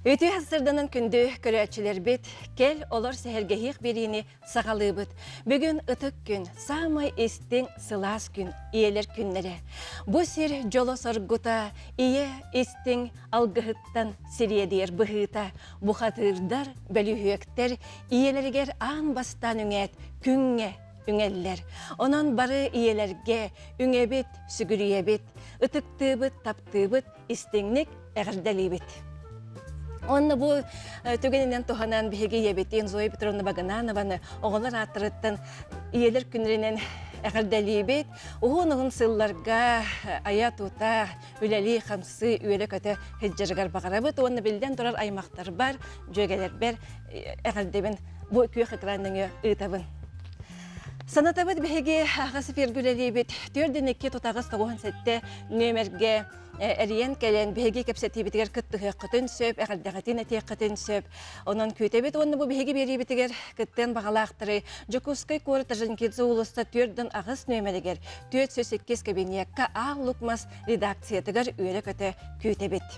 Үтүө сырданан күндү көрөөччүлэрбит, кэл олор сэһэргэһиэх биэриини саҕалыыбыт. Бүгүн ытык күн, саамай истиҥ сылаас күн, ийэлэр күннэрэ. Бу сир дьоло-соргута, ийэ истиҥ алгыһыттан сириэдийэр быһыыта, бухатыырдар, бөлүһүөктэр ийэлэригэр аан бастаан үҥээт күҥҥэ үҥэллэр. Онон бары ийэлэргэ үҥэбит, сүгүрүйэбит, ытыктыыбыт, таптыыбыт, истиҥник эҕэрдэлиибит. Онно бу түгэнинэн туһанан биһиги ийэбитин Зоя Петровна Багынанованы оҕолор ааттарыттан ийэлэр күннэринэн эҕэрдэлиибит. Уһун-уһун сылларга айа-тута, үлэлии-хамсыы, үөрэ-көтө сылдьарыгар баҕарабыт уонна биллэн турар аймахтарбар, дьүөгэлэрбэр эҕэрдэбин бу күөх экран нөҥүө ыытабын. Санатабыт биһиги аҕыс эфиргэ үлэлиибит. Түөрдэн икки тутаҕыс тоҕуһун сэттэ нүөмэргэ эрийэн кэлэн биһиги кэпсэтиибитигэр кыттыһыаххытын сөп, эҕэрдэҕитин этиэххитин сөп. Онон күүтэбит уонна бу биһиги биэриибитигэр кыттыан баҕалаахтары Дьокуускай куорат Орджоникидзе уулусса түөрдэн аҕыс нүөмэригэр 402 кабинекка Аал Лукмас редакциятыгар үөрэ-көтө күүтэбит.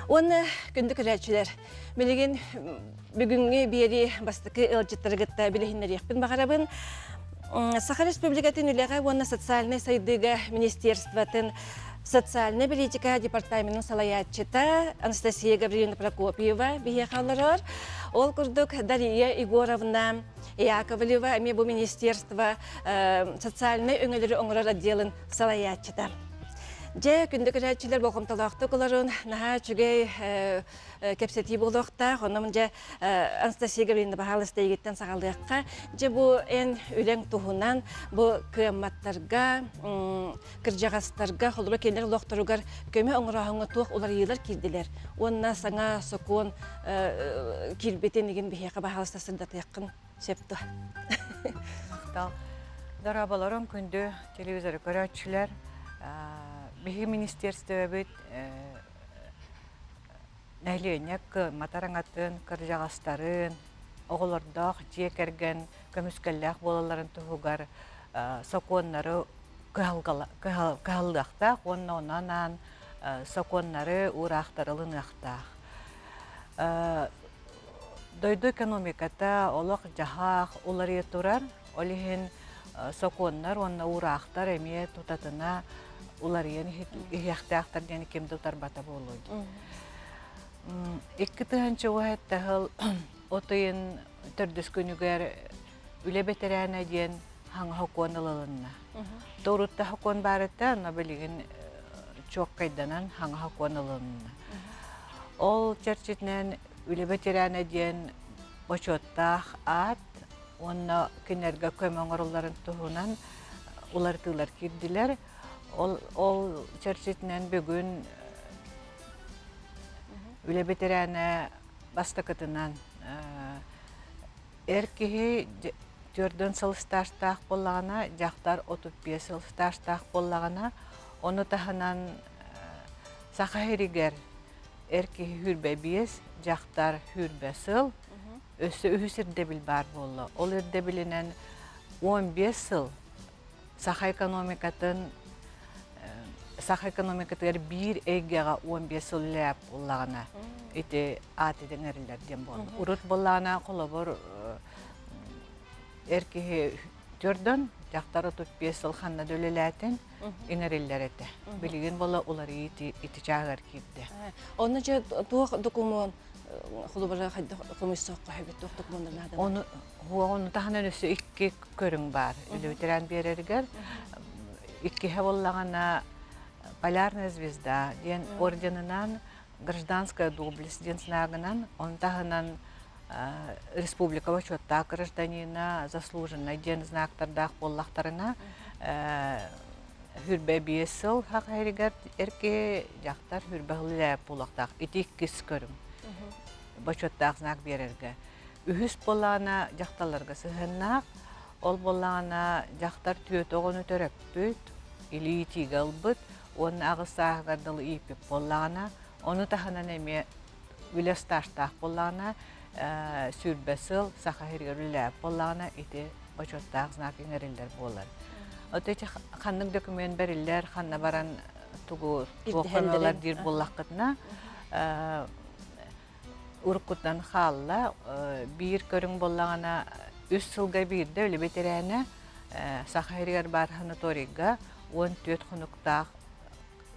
Уонна күндү көрөөччүлэр, билигин бүгүҥҥү биэрии бастакы ыалдьыттары кытта билиһиннэриэхпин баҕарабын. Саха Республикатын үлэҕэ уонна социальнай сайдыыга министерствотын социальнай политика департаменын салайааччыта Анастасия Гавриловна Прокопьева биһиэхэ олорор. Ол курдук Дария Егоровна Яковлева эмиэ бу министерство социальнай өҥөлөрү оҥорор отделын салайааччыта. Дьэ, күндү көрөөччүлэр болҕомтолоохтук олорун, наһаа үчүгэй кэпсэтии буолуохтаах. Онон дьэ Анастасия Гавриловна баһаалыста эйигиттэн саҕалыахха. Дьэ бу эн үлэҥ туһунан бу кыамматтарга, кырдьаҕастарга, холобура кинилэр олохторугар көмө оҥорооһуҥҥа туох уларыйыылар киирдилэр уонна саҥа сокуон киирбитин игин биһиэхэ баһаалыста сырдатыаххын сөп дуо? Махтал. Дорооболорун күндү телевизоры көрөөччүлэр. Биһиги министерствобыт нэһилиэнньэ матараҥатын, кырдьаҕастарын, оҕолордоох дьиэ кэргэн көмүскэллээх буолалларын туһугар сокуоннары кыһаллыахтаах уонна онон анаан сокуоннары, уураахтары ылыныахтаах. Дойду экономиката олох-дьаһах уларыйа турар, ол иһин сокуоннар уонна уураахтар эмиэ тутатына уларыйан иһиэхтээхтэр диэн ким да утарбата буолуо дии. 2007 сыл от ыйын төрдүс күнүгэр үлэ бэтэрээнэ диэн хаҥа сокуон ылылынна. Урут да сокуон баар этэ, онно билигин чуоккайданан хаҥа сокуон ылылынна. Ол чэрчитинэн үлэ бэтэрээнэ диэн бочуоттаах аат уонна кинилэргэ көмө оҥорулларын туһунан уларытыылар киирдилэр. Ол, ол чэрчитинэн бүгүн үлэ бэтэрээнэ бастакытынан эр киһи 40 сыл стажтаах буоллаҕына, дьахтар 35 сыл стажтаах буоллаҕына, ону таһынан Саха сиригэр эр киһи 25, дьахтар 20 сыл, өссө үһүс ирдэбил баар буолла. Ол ирдэбилинэн 15 сыл саха экономикатын саха экономикатыгар биир эйгэҕэ 15 сыл үлэлээбит буоллаҕына ити аат иҥэриллэр диэн буолла. Урут буоллаҕына холобур эр киһи төрдөн дьахтар 35 сыл ханна да үлэлээтин иҥэриллэр этэ. Билигин буола уларыйыы ити чааһыгар киирдэ. Онно дьэ туох докумуон холобура хайдах хомуйсуохха сөбүт туох докумуоннар наада? Ону ону таһынан өссө икки көрүҥ баар. Үлэ биэрэригэр иккиһэ буоллаҕына Полярная звезда диэн орденынан гражданская доблесть диэн знагынан, он таһынан республика бочуоттаах гражданина, заслуженный диэн знактардаах буоллахтарына хүрбэ биэс сыл хахайрыгар эрки дьахтар хүрбэ сыл буолуохтаах. Ити иккис көрүҥ. Бочуоттаах знак биэрэргэ. Үһүс буоллаҕына дьахталларга сыһыаннаах. Ол буоллаҕына дьахтар түөрт оҕону төрөппүт, илии итиигэ ылбыт уонна аҕыс сааһыгар дылы ииппит буоллаҕына, ону таһынан эмиэ үлэ стажтаах буоллаҕына, сүүрбэ сыл Саха сиригэр үлэлээбит буоллаҕына, ити бочуоттаах знак иҥэриллэр буолар. Ото ити ханнык документ бэриллэр, ханна баран тугу туох көмө ылар диир буоллаххытына, Уруккуттан хаалла. Биир көрүҥ буоллаҕына, үс сылга биирдэ үлэ бэтэрээнэ Саха сиригэр баар санаторийга 14 хонуктаах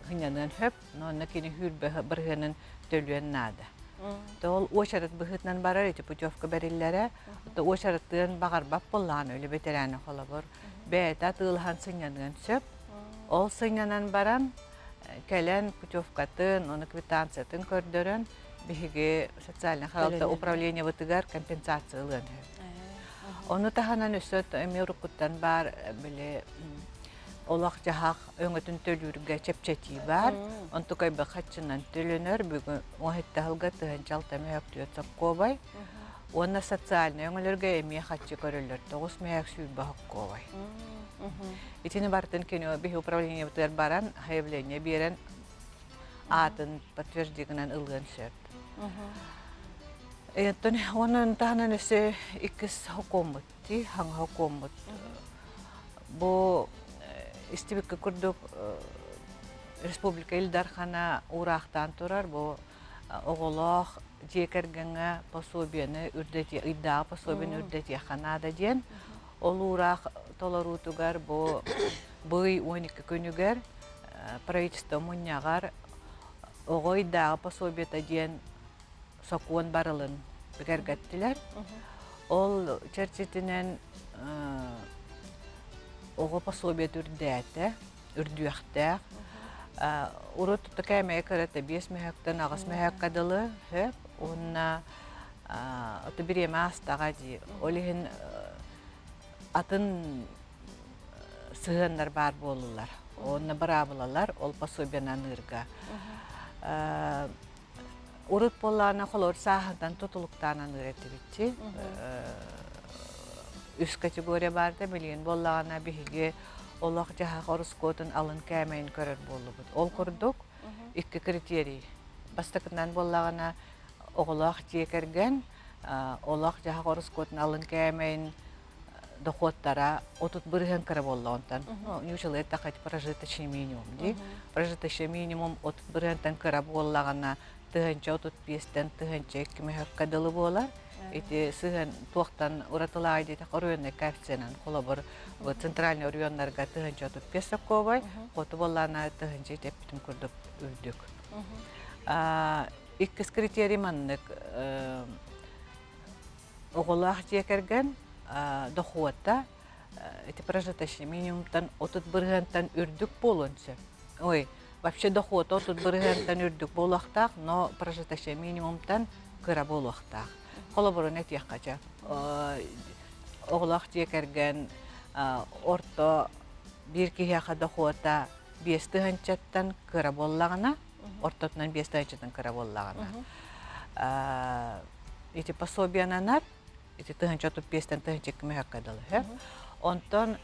сынньаныан сөп, онно кини сүүрбэ бырыһыанын төлүөн наада. Ол уочарат быһыытынан барар ити путевка бэриллэрэ. Уочараттыан баҕарбат буоллаҕына үлэ бэтэрээнэ холобур бэйэтэ атыылаһан сынньаныан сөп. Ол сынньанан баран кэлэн путевкатын, уонна квитанциятын көрдөрөн биһиги социальнай харалта управлениебытыгар компенсация ылыан сөп. Ону таһынан өссө эмиэ уруккуттан баар били олох-дьаһах өҥөтүн төлүүргэ чэпчэтии баар. Онтукайба хаччынан төлөнөр. Бүгүн уоһитта сылга тыһыынча 6 мөһөк соккуобай. Уонна социальнай өҥөлөргө эмиэ хаччы көрөллөр. 9 мөһөк 20 соккуобай. Итини барытын кини биһи управлениебытыгар баран заявление биэрэн аатын подтверждениенан ылыан сөп. Оттон онон таһынан өссө иккис хокуоммут дии, хаҥа хокуоммут. Бу истибиккэ курдук республика Ил Дархана уураахтаан турар бу оҕолоох дьиэ кэргэҥҥэ пособиены үрдэтиэ, ыйдааҕы пособиены үрдэтиэххэ наада диэн. Ол уураах толоруутугар бу бый 12 күнүгэр правительство мунньаҕар оҕо ыйдааҕы пособиета диэн сокуон барылын бигэргэттилэр. Ол чэрчитинэн оҕо пособиета үрдээтэ, үрдүөхтээх. Урут кээмэйэ кырата 5 мөһөктөн 8 мөһөккө дылы сөп уонна ото бириэмэ аастаҕа дии. Ол иһин атын сыһыаннар баар буоллулар. Уонна быраабылалар ол пособиены аныырга. Урут буоллаҕына холобур сааһынан тутулуктаан аныыр этибитчи. Үс категория баар да билигин буоллаҕына биһиги олох-дьаһах ороскуотун алын кээмэйин көрөр буоллубут. Ол курдук икки критерий. Бастакынан буоллаҕына оҕолоох дьиэ кэргэн олох-дьаһах ороскуотун алын кээмэйин дохуоттара 30% кыра буолла онтон ньуучалыы эттэххэ прожиточный минимум дии прожиточный минимум 30 бырыһыантан кыра буоллаҕына 1035-тэн 1002 мөһөккө дылы буолар ити сыһыан туохтан уратылаай диэтэх оройуоннай коэффициенынан холобур центральный оройуоннарга 1035 сокуобай хоту буоллаҕына 1000 эппитим курдук үрдүк иккис критерий маннык оҕолоох дьиэ кэргэн дохуота ити прожиточный минимумтан 30 бырыһыантан үрдүк буолуон сөп. Ой, вообще дохуота 30 бырыһыантан үрдүк буолуохтаах, но прожиточный минимумтан кыра буолуохтаах. Холобурун этиэххэ чэ, оҕолоох дьиэ кэргэн орто биир киһиэхэ дохуота 5 тыһыынчаттан кыра буоллаҕына, ортотунан 5 тыһыынчаттан кыра буоллаҕына, ити пособиянанар ити 1035-тэн 1002 мөһөккө дылы сөп. Онтон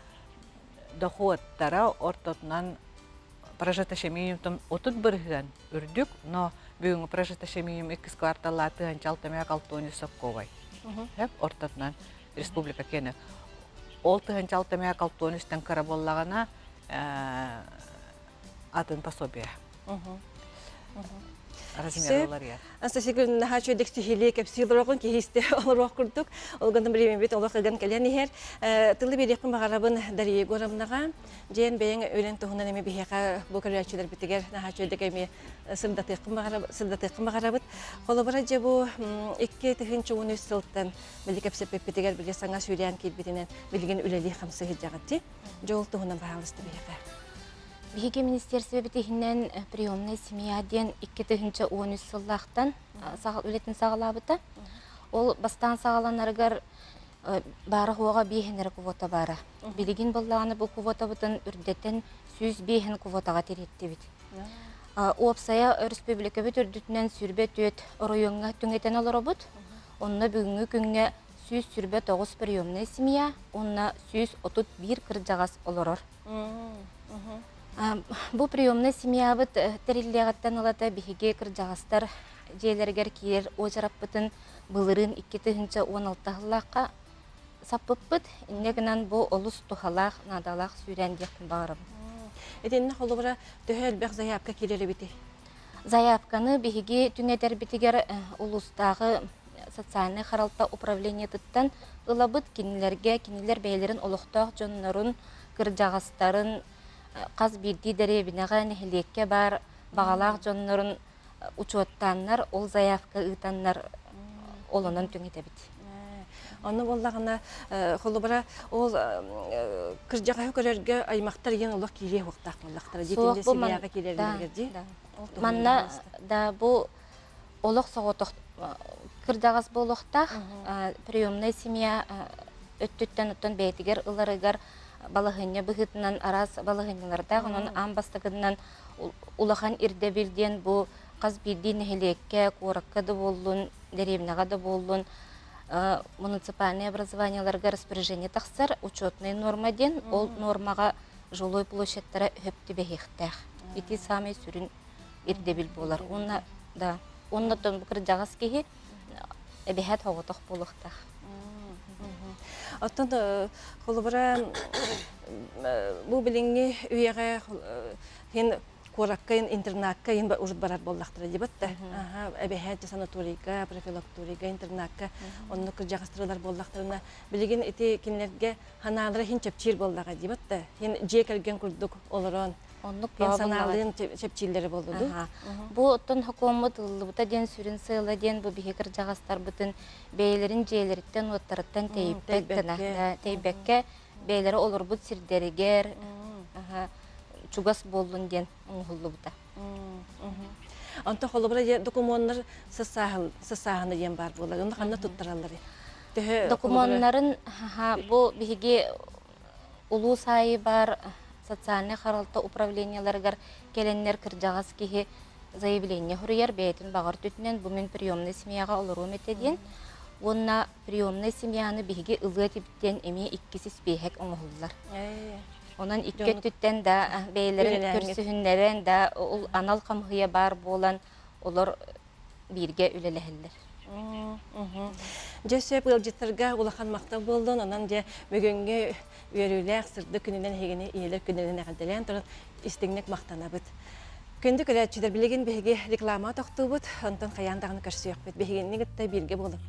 дохуоттара ортотунан прожиточный минимумтан 30% үрдүк, но бүгүҥҥү прожиточный минимум иккис кварталлаа 1006 мөһөк 6 сокковай. Сөп ортотунан республика киэнэ. Ол 1006 мөһөк 6 үстэн кыра буоллаҕына атын пособие. Размер уларыйар. Анастасия Григорьевна наһаа үчүгэйдик сиһилии кэпсии олороҕун, киһи истэ олоруох курдук. Ол гынан бириэмэбит олох ыган кэлэн иһэр. Тылы биэриэхпин баҕарабын Дария Егоровнаҕа. Дьиэн бэйэҥ үлэн туһунан эмиэ биһиэхэ бу көрөөччүлэрбитигэр наһаа үчүгэйдик эмиэ сырдатыаххын баҕарабыт. Холобура дьэ бу 2013 сылтан били кэпсэппиппитигэр били саҥа сүүрээн киирбитинэн билигин үлэлии хамсыы сылдьаҕыт дии. Дьэ ол туһунан баһаалыста биһиэхэ. Биһиги министиэрсибэбит иһинэн приемная семья диэн 2013 сыллаахтан үлэтин саҕалаабыта. Ол бастаан саҕаланарыгар баара-суоҕа биэһин эрэ квота баара. Билигин буоллаҕына бу квотабытын үрдэтэн 105 квотаҕа тириэттибит. Уопсайа өрөспүүбүлүкэбит үрдүтүнэн 24 оройуоҥҥа түҥэтэн олоробут. Онно бүгүҥҥү күҥҥэ 129 приемная семья уонна 131 кырдьаҕас олорор. Бу приемнай семьябыт тэриллиэҕиттэн ылата биһиги кырдьаҕастар дьиэлэригэр киирэр уочараппытын былырыын 2016 сыллаахха саппыппыт. Инньэ гынан бу олус туһалаах, наадалаах сүүрээн диэхпин баҕарабын. Итиннэ холобура төһө элбэх заявка киирэр эбитий? Заявканы биһиги түҥэтэрбитигэр улуустааҕы социальнай харалта управлениетыттан ылабыт. Кинилэргэ кинилэр бэйэлэрин олохтоох дьоннорун, кырдьаҕастарын хас биирдии дэриэбинэҕэ, нэһилиэккэ баар баҕалаах дьоннорун учуоттааннар, ол заявка ыытаннар олонон түҥэтэбит. Онно буоллаҕына, холобура, ол кырдьаҕаһы көрөргө аймахтар ийэн олох киириэ уохтаах буоллахтара дии Суох бу семьяҕа киирэллэригэр дии. Манна да бу олох соҕотох кырдьаҕас буолуохтаах приемная семья өттүттэн оттон бэйэтигэр ыларыгар балаһыанньа быһыытынан араас балаһыанньалардаах онон аан бастакытынан улахан ирдэбил диэн бу хас биирдии нэһилиэккэ куоракка да буоллун дэриэбинэҕэ да буоллун муниципальнай образованиеларга распоряжение тахсар учетная норма диэн ол нормаҕа жилой площадьтара өп түбэһиэхтээх ити саамай сүрүн ирдэбил буолар уонна да уонна бу кырдьаҕас киһи эбэһээт соҕотох буолуохтаах. Оттон холобура бу билиҥҥи үйэҕэ хин куоракка интернакка ин урут барар буоллахтара дибат да эбэһээт санаторийга профилакторийга интернакка онно кырдьаҕастырылар буоллахтарына билигин ити кинилэргэ ханаалара хин чэпчиир буоллаҕа дибат да хин дьиэ кэргэн курдук олорон Оннук Диэн санаалыын чэпчииллэрэ буолла дуу? Бу оттон хокуоммут ылыллыбыта диэн сүрүн сыала диэн бу биһи кырдьаҕастарбытын бэйэлэрин дьиэлэриттэн-уоттарыттан тэйиппэт гына тэйбэккэ бэйэлэрэ олорбут сирдэригэр чугас буоллун диэн оҥоһуллубута. Онто холобура докумуоннар сысааһына диэн баар буолар. Онно ханна туттараллар? Төһө Докумуоннарын бу биһиги Улуус аайы баар социальнай харалта управлениеларыгар кэлэннэр кырдьаҕас киһи заявление суруйар бэйэтин баҕар өттүнэн бу мин приемнай семьяҕа олоруом этэ диэн уонна приемнай семьяны биһиги ылыа этибит диэн эмиэ иккис испиэһэк оҥоһуллар. Онон икки өттүттэн да бэйэлэрин көрсүһүннэрэн да ол анал хамыһыйа баар буолан олор бииргэ үлэлэһэллэр. Дьэ сөп ыалдьыттарга улахан махтал буоллун. Онон дьэ бүгүҥҥү үөрүүлээх сырдык күнүнэн эһигини ийэлэр күнүнэн эҕэрдэлээн туран истиҥник махтанабыт. Күндү көрөөччүлэр, билигин биһиги реклама тохтуубут, онтон хайаан даҕаны көрсүөхпүт. Биһигини кытта бииргэ буолуҥ.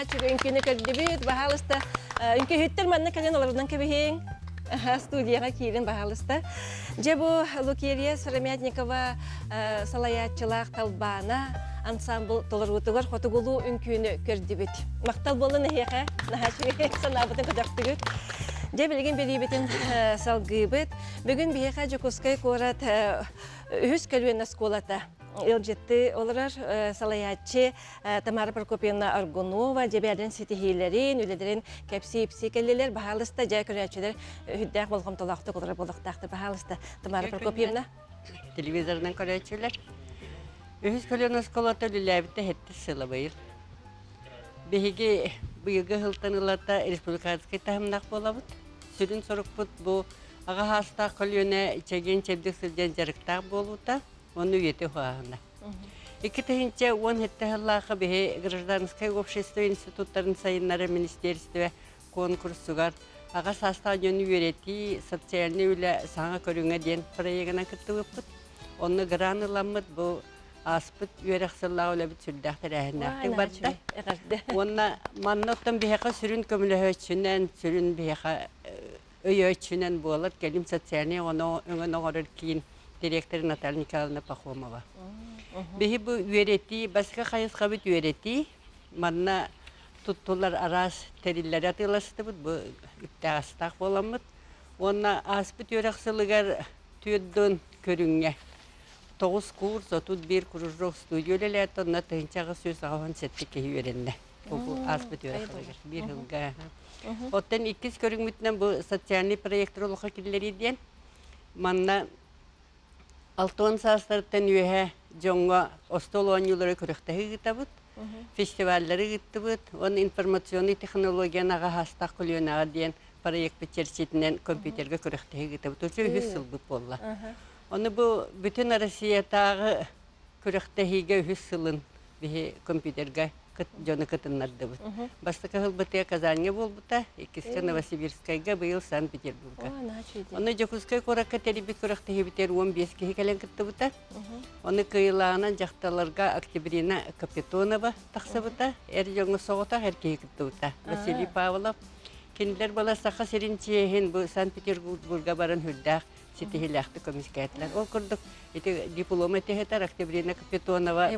үчүгэй үҥкүүнү көрдүбүт. Баһаалыста, үҥкүүһүттэр манна кэлэн олорунан кэбиһиҥ. Студияҕа киирин, баһаалыста. Дьэ бу Лукерия Сыромятникова салайааччылаах Талбаана ансамбл толоруутугар хотугулуу үҥкүүнү көрдүбүт. Махтал буоллун эһиэхэ, наһаа үчүгэй санаабытын көтөхтүгүт. Дьэ билигин билиибитин салгыыбыт. Бүгүн биһиэхэ Дьокуускай куорат үһүс көлүөнэ оскуолата ыалдьытты олорор салайааччы Тамара Прокопьевна Аргунова дьэбээлэрин ситиһиилэрин, үлэлэрин кэпсии-ипсии кэллилэр. Баһаалыста, дьэ көрөөччүлэр үрдээх болҕомтолоохтук олорор буолуохтаахтар. Баһаалыста, Тамара Прокопьевна. Телевизорынан көрөөччүлэр. Үһүс көлүөнэ оскуолата үлэлээбитэ сэттис сыла быйыл. Биһиги быйылгы сылтан ылата республиканскай таһымнаах буолабыт. Сүрүн сорукпут бу аҕа саастаах көлүөнэ чэгиэн-чэбдик сылдьан дьарыктаах буолуута уонна үйэтэ уһааһына. 2017 сыллаахха биһи гражданскай общество институттарын сайыннарар министиэристибэ конкурсугар аҕа саастаах дьону үөрэтии социальнай үлэ саҥа көрүҥэ диэн проегынан кыттыбыппыт. Онно грант ыламмыт бу ааспыт үөрэх сыллаах үлэбит сүрдээх тэрээһиннээхтик барда. Уонна манна оттон биһиэхэ сүрүн көмөлөһөөччүнэн, сүрүн биһиэхэ өйөөччүнэн буолар кэлим социальнай өҥөнү оҥорор киин дириэктэрэ Наталья Николаевна Пахомова. Биһи бу үөрэтии, бастакы хайысхабыт үөрэтии. Манна туттулар араас тэриллэри атыыластыбыт, бу үптээх-астаах буоламмыт. Уонна ааспыт үөрэх сылыгар түөрт көрүҥҥэ тоҕус курс, 31 кружок студия үлэлээтэ, онно 1887 киһи үөрэннэ. Бу ааспыт үөрэх сылыгар биир сылга. Оттон иккис көрүҥмүтүнэн бу социальный проектор олоххо киллэрии диэн манна 60 саастарыттан үөһэ дьоҥҥо остуол оонньуулары күрэхтэһии ыытабыт, фестиваллары ыыттыбыт, уонна информационнай технологияны аҕа саастаах көлүөнэҕэ диэн проекпыт чэрчитинэн компьютерга күрэхтэһии ыытабыт. Уже үһүс сылбыт буолла. Ону бу бүтүн Россиятааҕы күрэхтэһиигэ үһүс сылын биһи компьютерга дьону кытыннардыбыт. Бастакы сылбытыгар Казаньга буолбута, иккискэ Новосибирскайга, быйыл Санкт-Петербурга. Ону Дьокуускай куоракка тэрийбит күрэхтэһиибитигэр 15 киһи кэлэн кыттыбыта. Ону кыайыылааҕынан дьахталларга Октябрина Капитонова тахсыбыта, эр дьоҥҥо соҕотох эр киһи кыттыбыта Василий Павлов. Кинилэр була Саха сирин чиэһин бу Санкт-Петербурга баран үрдээх ситиһиилээхтик көмүскээтилэр. Ол курдук ити диплом этиһитэр Октябрина Капитонова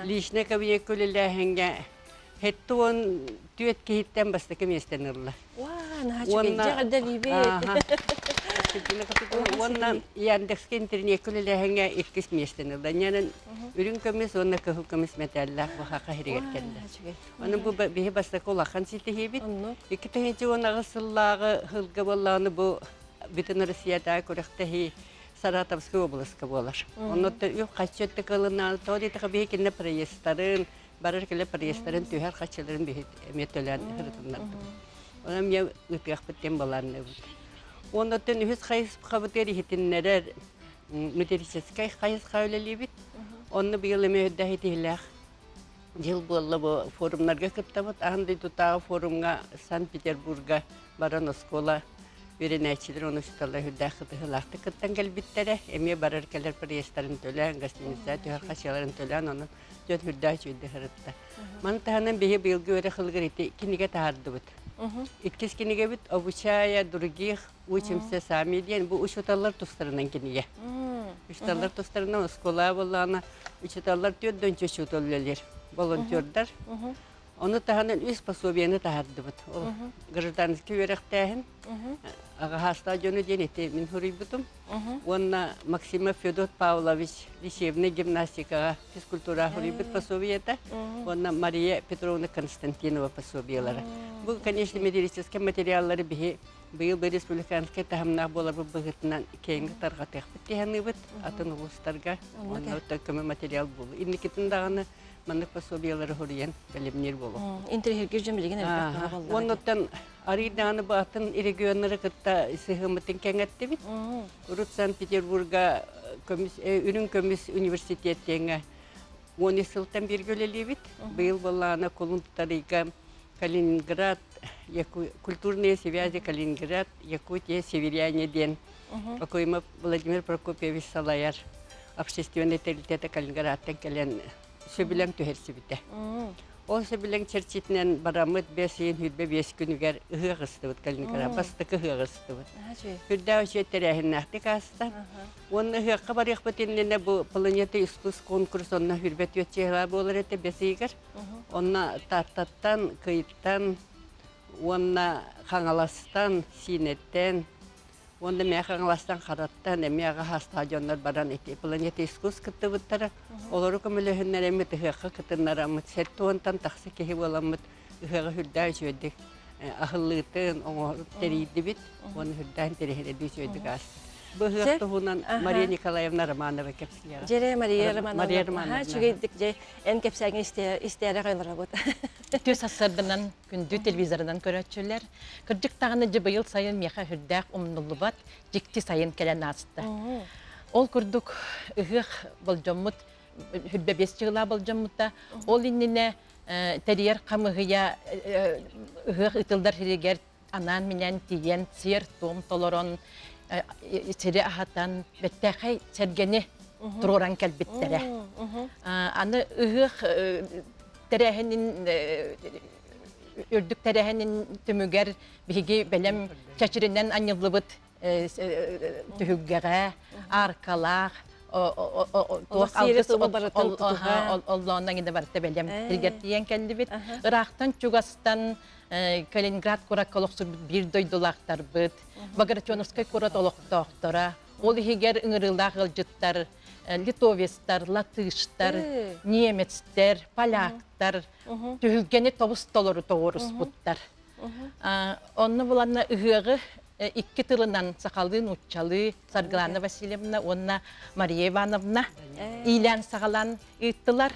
личный кабинекка үлэлээһиҥҥэ 74 киһиттэн бастакы миэстэни ылла. Уонна Яндекска интернекка үлэлээһиҥҥэ иккис миэстэни ылла. Ньанан үрүҥ көмүс уонна кыһыл көмүс мэтээллээх бу хаха иһигэр кэллэ. Аны бу биһи бастакы улахан ситиһиибит. 2018 сыллааҕы сылга буоллаҕына бу Бүтүн Россиятааҕы күрэхтэһии Саратовскай областка буолар. Оннуттан үп-харчы өттө кылынаан, тоҕо диэтэххэ биһи кинилэр проездтарын, барар кэлэр проездтарын түһэр харчыларын биһи эмиэ төлөөн ырытыннардыбыт. Онон эмиэ ыытыахпыт диэн былаанныыбыт. Оннуттан үһүс хайысхабытыгар иһитиннэрэр методическай хайысха үлэлиибит. Онно быйыл эмиэ үрдээх итиһилээх дьыл буолла бу форумнарга кыттабыт. Аан дойдутааҕы форумҥа Санкт-Петербурга баран оскуола үөрэнээччилэр уонна учууталлар үрдээх кытыһыылаахтык кыттан кэлбиттэрэ. Эмиэ барар-кэлэр проездтарын төлөөн, гостиница түһэр хачыаларын төлөөн, онон дьон үрдээх үчүгэйдик сырытта. Маны таһынан биһи быйылгы үөрэх ылыгар ити кинигэ таһаардыбыт. Иккис кинигэбит «Обучая других, учимся сами» диэн бу учууталлар тустарынан кинигэ. Учууталлар тустарынан оскуола буоллаҕына учууталлар түөрт дончо учуутал үлэлиир, волонтердар. Ону таһынан үс пособиены таһаардыбыт. Ол гражданский үөрэхтээһин, аҕаһаастаах дьону диэн ити мин суруйбутум. Уонна Максимов Федот Павлович лечебнай гимнастикаҕа физкультура суруйбут пособиета уонна Мария Петровна Константинова пособиелара. Бу, конечно, методическай материаллары биһи быйыл бу республиканскай таһымнаах буоларбыт быһыытынан киэҥник тарҕатыахпыт дии атын улуустарга онно көмө материал буолуо. Инникитин даҕаны маннык пособиелары суруйан бэлэмниир буолуо. Интэриэһиргиир дьон билигин элбэх буолла. Оннуттан арыый даҕаны бу атын регионнары кытта сыһыаммытын кэҥэттибит. Урут Санкт-Петербурга көмүс, үрүҥ көмүс университет диэҥҥэ 13 сылтан бииргэ үлэлиибит. Быйыл буоллаҕына кулун тутарыйга Калининград, культурные связи Калининград, Якутия, Северяне диэн Окоемов Владимир Прокопьевич салайар общественнай тэрилтэтэ Калининградтан кэлэн сөбүлэҥ түһэрсибитэ. Ол сөбүлэҥ чэрчитинэн бараммыт бэс ыйын 25 күнүгэр ыһыах ыстыбыт Калининград бастакы ыһыах ыстыбыт. Үрдээх үчүгэй тэрээһиннээхтик ааста. Уонна ыһыахха барыахпыт иннинэ бу Планета искусств конкурс онно 24 чыһыла буолар этэ бэс ыйыгар. Онно Тааттаттан, Кыйыттан уонна Хаҥаластан, Сиинэттэн Уонна мээ Хаҥаластан Хараттан эмиэ аҕа саастаах дьоннор баран ити Планета искусств кыттыбыттара. Олору көмөлөһүннэреммит ыһыахха кытыннараммыт 70-тан тахса киһи буоламмыт ыһыаҕы сүрдээх үчүгэйдик аһыллыытын оҥоһук тэрийдибит уонна сүрдээх интэриэһинэйдик үчүгэйдик ааста. Бу ыһыах туһунан Мария Николаевна Романова кэпсиэҕэ. Дьэрэ Мария Романовна. Мария Романовна. Үчүгэйдик дьэ эн кэпсээҥҥин истээрэ олоробут. Үтүө сарсыарданан күндү телевизорынан көрөөччүлэр. Кырдьык даҕаны дьэ быйыл сайын миэхэ сүрдээх умнуллубат дьикти сайын кэлэн ааста. Ол курдук ыһыах болдьоммут хүрбэ биэс чыгылаа болдьоммута. Ол иннинэ тэрийэр хамыһыйа ыһыах ыытыллар сиригэр анаан-минээн тиийэн сиэр-туом толорон сири аһатан бэттээхэй сэргэни туруоран кэлбиттэрэ. Аны ыһыах тэрээһинин үрдүк тэрээһинин түмүгэр биһиги бэлэм чэчиринэн анньыллыбыт түһүлгэҕэ аркалаах туох алгыс оллооннон гинэ барыта бэлэм сиргэр тиийэн кэллибит. Ыраахтан чугастан Калининград куоракка олохсуйбут биир дойдулаахтарбыт, Багратионовскай куорат олохтоохторо, ол иһигэр ыҥырыылаах ыалдьыттар литовецтар, латыштар, немецтэр, поляктар түһүлгэни тобус толору тоҕуоруспуттар. Онно буланна ыһыаҕы икки тылынан сахалыы нууччалыы Саргылана Васильевна уонна Мария Ивановна иилээн саҕалаан ыыттылар.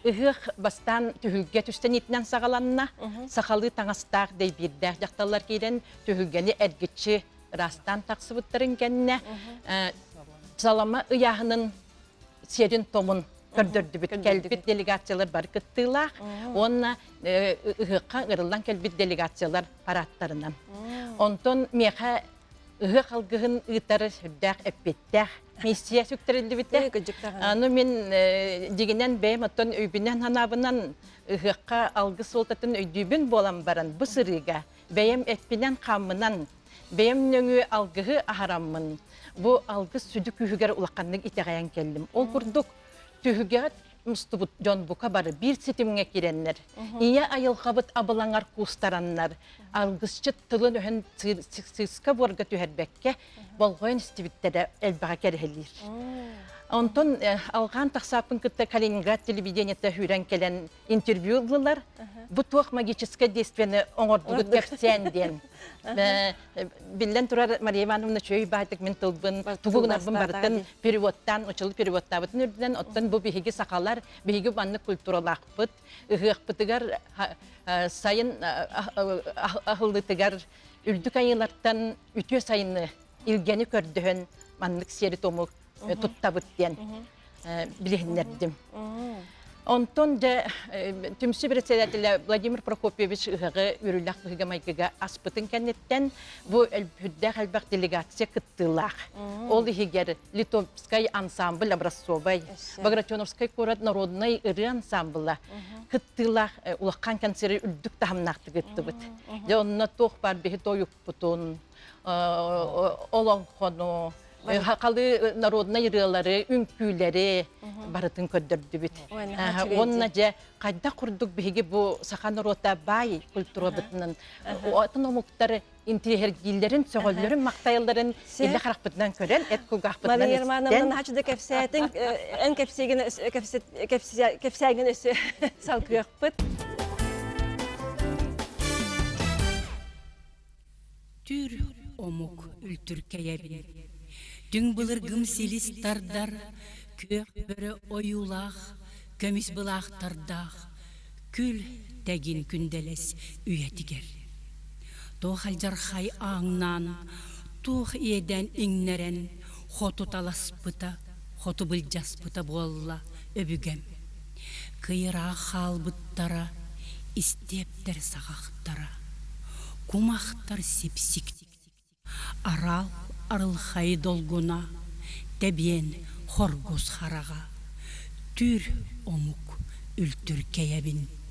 Ыһыах бастаан түһүлгэ түстэниитинэн саҕаланна. Сахалыы таҥастаах дэйбиирдээх дьахталлар киирэн түһүлгэни эргиччи ыраастаан тахсыбыттарын кэннэ салама ыйааһынын сиэрин-томун көрдөрдүбүт. Кэлбит делегациялар бары кыттыылаах уонна ыһыахха ыҥырыллан кэлбит делегациялар парадтарынан. Онтон миэхэ ыһыах алгыһын ыытар сүрдээх эппиэттээх миссия сүктэриллибитэ. Аны мин дьигинэн бэйэм оттон өйбүнэн-санаабынан ыһыахха алгыс суолтатын өйдүүбүн буолан баран бу сырыыга бэйэм эппинэн-хааммынан Бэйэм нөҥүө алгыһы аһараммын, бу алгыс сүдү күүһүгэр улаханнык итэҕэйэн кэллим. Ол курдук, түһүгэҕэ мустубут дьон бука бары биир ситимҥэ киирэннэр, ийэ айылҕабыт абылаҥар куустараннар, алгысчыт тылын-өһүн сыыска буорга түһэрбэккэ, болҕойон истибиттэрэ элбэҕи кэрэһилиир. Онтон алҕаан тахсааппын кытта Калининград телевидениета сүүрэн кэлэн интервью ыллылар. Бу туох магическое действиены оҥордугут кэпсээн диэн. Биллэн турар Мария Ивановна үчүгэй баайтык мин тылбын тугу гынарбын барытын переводтаан, учулу переводтаабытын үрдүнэн, оттон бу биһиги сахалар, биһиги маннык культуралаахпыт, ыһыахпытыгар сайын аһыллыытыгар үрдүк айыылартан үтүө сайыны илгэни көрдөһөн маннык сиэри-туому туттабыт диэн билиһиннэрдим. Онтон дьэ түмсүү председателэ Владимир Прокопьевич ыһыаҕы үөрүүлээх быһыыга-майгыга аспытын кэнниттэн бу сүрдээх элбэх делегация кыттыылаах. Ол иһигэр Литовскай ансамбль образцовай, Багратионовскай куорат народнай ырыа ансамбла кыттыылаах улахан концеры үрдүк таһымнаахтык ыыттыбыт. Дьэ онно туох баар биһи тойукпутун, олоҥхону, хахалы народнай ырыалары, үҥкүүлэри барытын көрдөрдүбүт. Уонна дьэ хайдах курдук биһиги бу саха норуота баай культурабытынан атын омуктар интириэһиргииллэрин, сөҕөллөрүн, махтайалларын иллэ харахпытынан көрөн, эт кулгаахпытынан Мария Романовна наһаа да кэпсээтиҥ, эн кэпсээгин кэпсээгин өссө салгыахпыт. Түүр омук үлтүркэйэбин. Түҥ былыргым силис тардар, күөх бөрө ойуулаах, көмүс былаахтардаах, күл тэгин күндэлэс үйэтигэр. Туох алдьархай ааҥнаан, туох иэдээн иҥнэрэн хоту таласпыта, хоту былдьаспыта буолла өбүгэм. Кыйыраах хаалбыттара, истиэптэр саҕахтара, кумахтар сипсик араал арылхай долгуна, тэбиэн хоргус хараҕа, түүр омук. үлтүркэйэбин.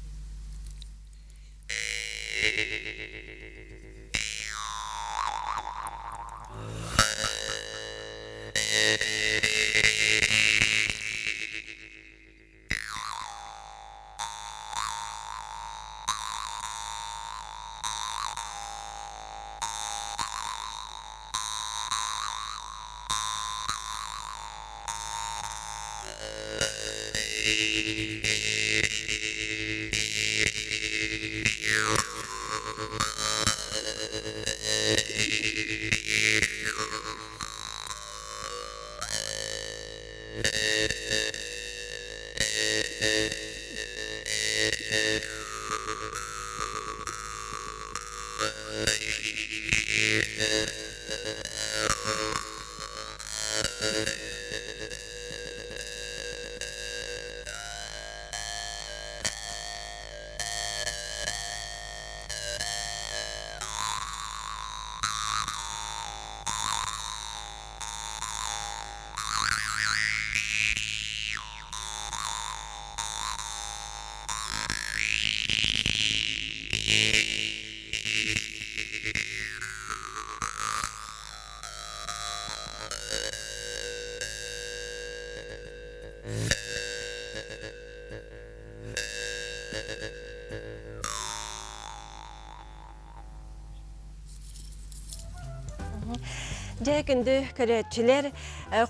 Дьэ, күндү көрөөччүлэр,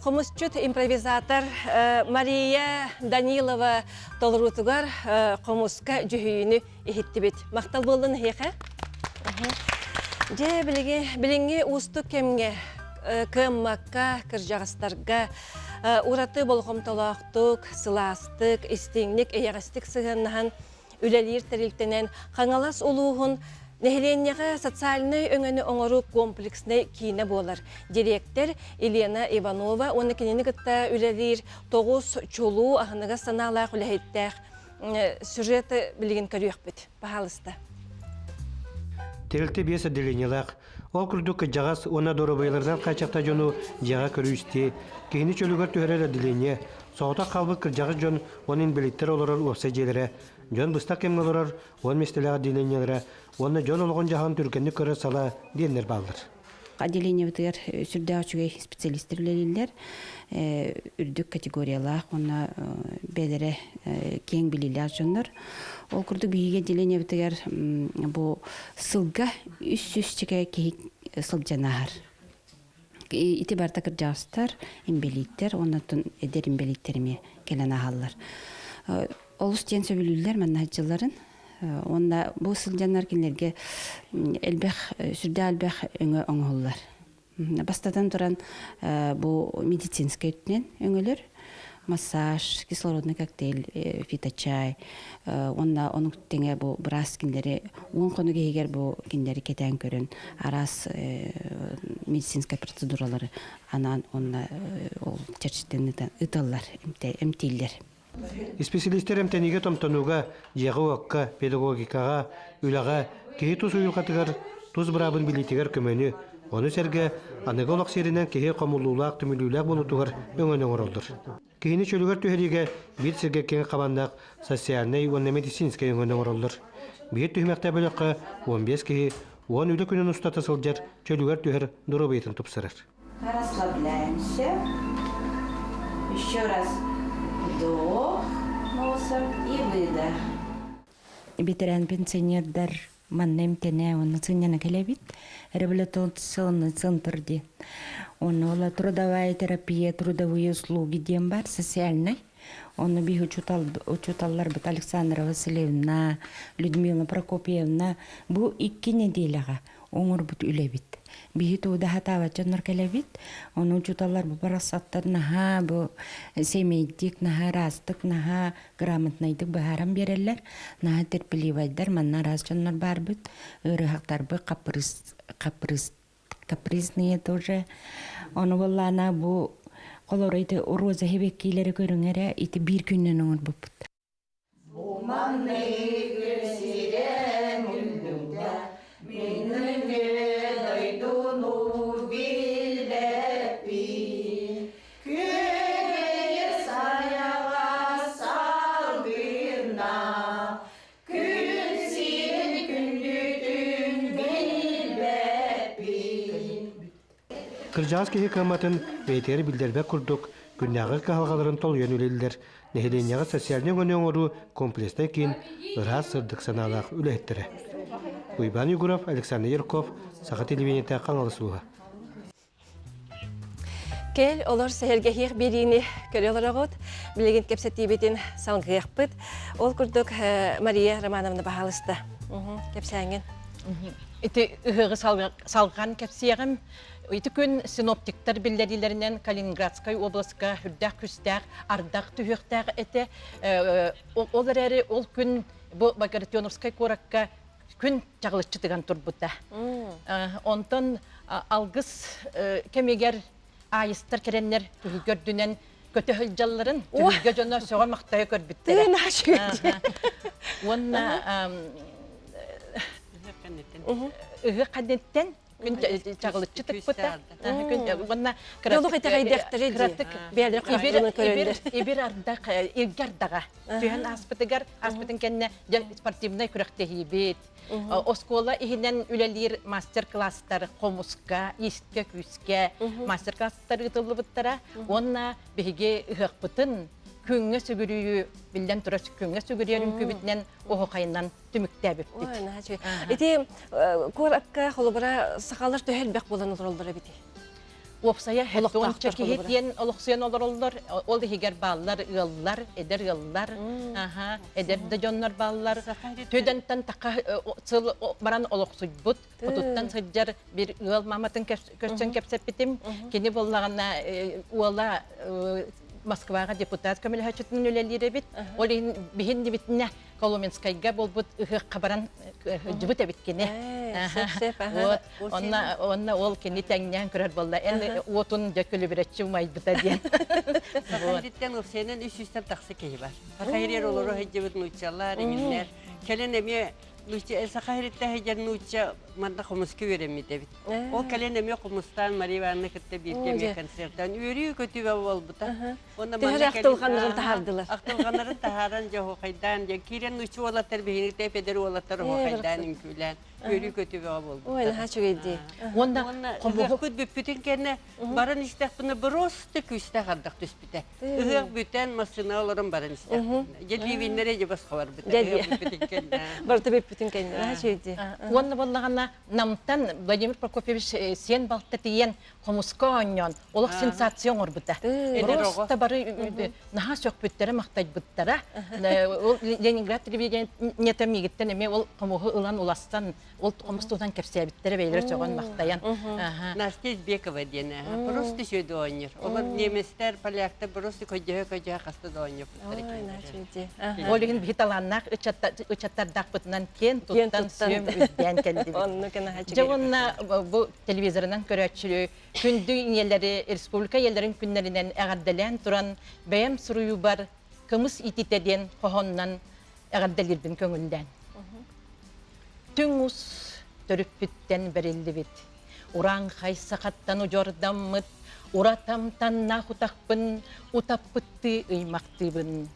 хомусчут импровизатор Мария Данилова толоруутугар хомуска дьүһүйүүнү иһиттибит. Махтал буоллун эһиэхэ. Дьэ, билиги, билиҥҥи уустук кэмҥэ кыаммакка, кырдьаҕастарга ураты болҕомтолоохтук, сылаастык, истиҥник, эйэҕэстик сыһыаннаһан үлэлиир тэрилтэнэн Хаҥалас улууһун нэһилиэнньэҕэ социальнай өҥөнү оҥоруу комплекснай киинэ буолар. Дириэктэр Елена Иванова уонна кинини кытта үлэлиир тоҕус чулуу аһыныгас санаалаах үлэһиттээх сюжеты билигин көрүөхпүт. Пожалуйста. Тэрилтэ биэс отделениелаах. Ол курдук кырдьаҕас уонна доруобуйаларынан хааччахта дьону дьиэҕэ көрүү-истии, киһини чөлүгэр түһэрэр отделение, соҕотох хаалбыт кырдьаҕас дьон уонна инбэлииттэр олорор уопсай дьиэлэрэ, дьон быстах кэмҥэ олорор уон миэстэлээх отделениелара уонна дьон олоҕун-дьаһаҕын түргэнник көрөр салаа диэннэр бааллар. Отделениебытыгар сүрдээх үчүгэй специалистар үлэлииллэр. Үрдүк категориялаах уонна бэйэлэрэ киэҥ билиилээх дьоннор. Ол курдук биһиги отделениебытыгар бу сылга 300 чэкэ киһи сылдьан ааһар. Ити барыта кырдьаҕастар, инбэлииттэр уонна эдэр инбэлииттэр эмиэ кэлэн ааһаллар. Олус диэн сөбүлүүллэр манна сылдьалларын. Уонна бу сылдьаннар кинилэргэ элбэх, сүрдээх элбэх өҥө оҥоһуллар. Бастатан туран бу медицинскэй өттүнэн өҥөлөр массаж, кислородный коктейль, фиточай уонна ону тэҥэ бу быраас кинилэри уон хонук иһигэр бу кинилэри кэтээн көрөн араас медицинскэй процедуралары анаан уонна ол чэрчитин ыыталлар, эмтииллэр. Исписэлиистэр эмтэниигэ томтонууга, дьиэҕэ-уокка, педагогикаҕа, үлэҕэ, киһи тус уйулҕатыгар, тус быраабын билиитигэр көмөнү, ону сэргэ аныгы олох сиэринэн киһи хомуллуулаах, түмүлүүлээх буолуутугар өҥөнү оҥороллор. Киһини чөлүгэр түһэриигэ биир сиргэ киэҥ хабаннаах социальнай уонна медицинскэй өҥөнү оҥороллор. Биир түһүмэхтээх бөлөххө 15 киһи 10 үлэ күнүн устата сылдьар чөлүгэр түһэр доруобуйатын тупсарар. Расслабляемся. Еще раз вдох носом и выдох. Ветеран пенсионердар манна эмтэнэ уонна сынньана кэлэбит. Реабилитационный центр диэн. Онно ола трудовая терапия, трудовые услуги диэн бар, социальный. Онно биһи учуутал, учууталларбыт Александра Васильевна, Людмила Прокопьевна бу икки неделяҕа оҥорбут үлэбит. Биһи тууда хатаабат дьоннор кэлэбит. Ону учууталлар бу барахсаттар наһаа бу сэмэйдик, наһаа ыраастык, наһаа грамотнайдык быһааран биэрэллэр. Наһаа терпеливайдар, манна араас дьоннор баарбыт. Ыарыһахтарбыт каприз, каприз, капризные тоже. Ону буоллаана бу холоро ити роза хибеккиилэри көрүҥ эрэ ити биир күннэн оҥорбуппут. Кырдьаҕас киһи кыамматын бэйэтигэр биллэрбэт курдук күннээҕи кыһалҕаларын толуйан үлэлииллэр нэһилиэнньэҕэ социальнай өҥөнү оҥоруу комплекснай киин ыраас сырдык санаалаах үлэһиттэрэ. Уйбаан Егоров, Александр Ярков, Саха телевидениетэ Хаҥалас улууһа. Кэл, олор сэһэргэһиэх биэриини көрө олороҕут. Билигин кэпсэтиибитин салгыахпыт. Ол курдук Мария Романовна баһаалыста. Кэпсээҥҥин. Ити ыһыаҕы салҕан кэпсиэҕим. Ити күн синоптиктар биллэриилэринэн Калининградскай областка үрдээх күстээх ардах түһүөхтээх этэ. Ол эрээри ол күн бу Багратионовскай куоракка күн чаҕылыччы тыган турбута. Онтон алгыс кэмигэр аайыстар кэлэннэр түһүлгэ үрдүнэн көтө сылдьалларын түһүлгэ дьоно сөҕө-махтайа көрбүттэрэ. Уонна ыһыах кэнниттэн күн чаҕылыччы тыкпыта. Уонна Дьолух итэҕэйдэхтэрэ кыратык ибир ардах илгэ ардаҕа түһэн ааспытыгар ааспытын кэннэ спортивнай күрэхтэһиибит оскуола иһинэн үлэлиир мастер-класстар хомуска, иискэ-күүскэ мастер-класстар ыытыллыбыттара уонна биһиги ыһыахпытын күҥҥэ сүгүрүйүү биллэн турар күҥҥэ сүгүрүйэр үҥкүүбүтүнэн оһуохайынан түмүктээбиппит. Ити куоракка холобура сахалар төһө элбэх буолан олороллор эбитий? Уопсайа хетонча киһи диэн олохсуйан олороллор. Ол иһигэр бааллар ыаллар, эдэр ыаллар, аха, эдэр да дьоннор бааллар. Төдөнтөн таха сыл баран олохсуйбут, хотуттан сылдьар бир ыал маматын көрсөн кэпсэппитим. Кини буоллаҕына уола Москваҕа депутат көмөлөһөөччүтүнэн үлэлиир эбит. Ол иһин биһин дибитинэ Коломенскайга буолбут ыһыахха баран сылдьыбыт эбит кини. Вот. Онно, онно ол кини тэҥнээн көрөр буолла. Эн уотун дьэ күлүбүрэччи умайбыта диэн. Саха сиртэн үс сүүстэн тахса киһи бар. Саха сиригэр олоро сылдьыбыт нууччалар, иҥиннэр. Кэлин эмиэ нуучча Саха сириттэн сылдьар нуучча манна хомуска үөрэммит эбит. Ол кэлин эмиэ хомустаан Мария Ивановна кытта бииргэ эмиэ концертаан үөрүү-көтүү буолбута. Уонна Төһө ахтылҕаннарын таһаардылар. Ахтылҕаннарын таһааран дьэ оһуохайдаан дьэ киирэн нуучча уолаттар биһиги эдэр уолаттар оһуохайдаан үҥкүүлээн үөрүү-көтүү бөҕө буолбуттар. Ой, наһаа үчүгэй дии. Уонна ыһыахпыт бүппүтүн кэннэ баран истэхпинэ просто күүстээх ардах түспүтэ. Ыһыах бүтэн массыына олорон баран истэхпинэ. Дьэ ливиннэрэ дьэ босхо барбыта. Ыһыах бүппүтүн кэннэ. Барыта бүппүтүн кэннэ. Наһаа үчүгэй дии. Уонна буоллаҕына Намтан Владимир Прокопьевич сиэн балта тиийэн хомуска оонньоон олох сенсация оҥорбута. Просто бары наһаа сөхпүттэрэ, махтайбыттара. Ол Ленинград телевидениета миигиттэн эмиэ ол хомуһу ылан уластан, ол хомус туһунан кэпсээбиттэрэ бэйэлэрэ сөҕөн махтайан. Настя Избекова диэн просто үчүгэй оонньуур. Олор немецтэр, поляктар просто көдьөһө-көдьөһө хаста да оонньоппуттар. Ол иһин биһи талааннаах ыччаттардаахпытынан киэн туттан, сүөм үрдээн кэллибит. Дьэ уонна бу телевизорынан көрөөччүлү күндү ийэлэри республика ийэлэрин күннэринэн эҕэрдэлээн туран бэйэм суруйуубар кымыс ититэ диэн хоһоонунан эҕэрдэлиирбин көҥүллээн. Түҥ ус төрүппүттэн бэриллибит, урааҥхай сахаттан удьуордаммыт, уратамтаннаах утахпын утаппыттыы ыймахтыыбын.